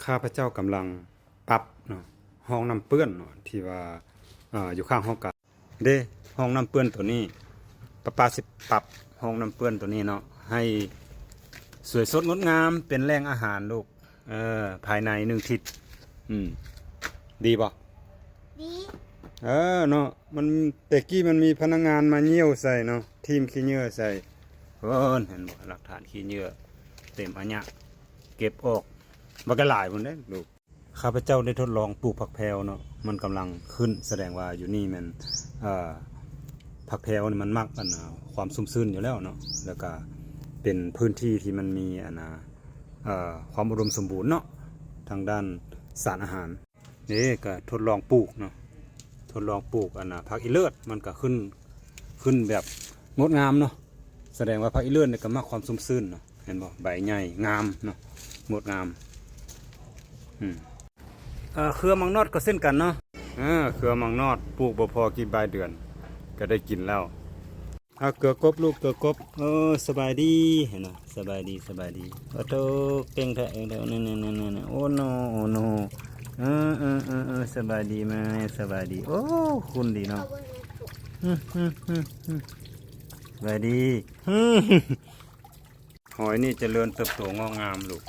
ຂ້າພະເຈົ້າກຳລັງປັບເນາະ ຮ່ອງນ້ຳເປື້ອນເນາະ ທີ່ວ່າ ເອີ ຢູ່ຂ້າງຫ້ອງການເດ້. ຮ່ອງນ້ຳເປື້ອນໂຕນີ້ ປ້າ ປ້າຊິປັບຮ່ອງນ້ຳເປື້ອນໂຕນີ້ເນາະ ໃຫ້ສວຍສົດງົດງາມ ເປັນແຫຼ່ງອາຫານລູກ ເອີ ພາຍໃນໜຶ່ງທິດ. ອືມ ດີບໍ່? ດີ ເອີ ເນາະ ມັນ ແຕ່ກີ້ມັນມີພະນັກງານມາຍ່ຽວໃສ່ເນາະ ຖິ້ມຂີ້ເຫຍື້ອໃສ່. ເອີ ເຫັນບໍ່? ຫຼັກຖານຂີ້ເຫຍື້ອເຕັມອາຍະ ເກັບອອກບັກຫຼາຍພຸ້ນເດ້ລູກ. ຂ້າພະເຈົ້າໄດ້ທົດລອງປູກຜັກແພວເນາະ ມັນກຳລັງຂຶ້ນ ສະແດງວ່າຢູ່ນີ້ແມ່ນ ເອີ ຜັກແພວນີ້ມັນມັກ ອັນ ຄວາມຊຸ່ມຊື່ນຢູ່ແລ້ວເນາະ ແລ້ວກະເປັນພື້ນທີ່ທີ່ມັນມີ ອັນ ເອີ ຄວາມອຸດົມສົມບູນເນາະ ທາງດ້ານສານອາຫານ. ນີ້ກະທົດລອງປູກເນາະ ທົດລອງປູກ ອັນ ຜັກອີເລີດ ມັນກະຂຶ້ນ ຂຶ້ນແບບງົດງາມເນາະ ສະແດງວ່າຜັກອີເລີດນີ້ກະມັກຄວາມຊຸ່ມຊື່ນເນາະ. ເຫັນບໍ່? ໃບໃຫຍ່ງາມເນາະ ງົດງາມ. ອືມ ເອີ ເຄືອໝາກນອດກໍເຊັ່ນກັນເນາະ. ເອີ ເຄືອໝາກນອດ ປູກບໍ່ພໍກີ່ປາຍເດືອນ ກໍໄດ້ກິນແລ້ວ. ເອົາ ເກືອກົບລູກ ເກືອກົບ. ເອີ ສະບາຍດີ ເຫັນບໍ່? ສະບາຍດີ ສະບາຍດີ. ໂອ້ໂຕ ເກັ່ງແທ້ ເກັ່ງແທ້. ໂອ້ໂນ ໂອ້ໂນ. ເອີ ເອີ ເອີ ເອີ ສະບາຍດີແມ່ ສະບາຍດີ. ໂອ້ ຄຸນດີເນາະ. ອືມ ອືມ ອືມ ອືມ ສະບາຍດີ. ຫອຍນີ້ຈະເລີນເຕີບໂຕງອກງາມລູກ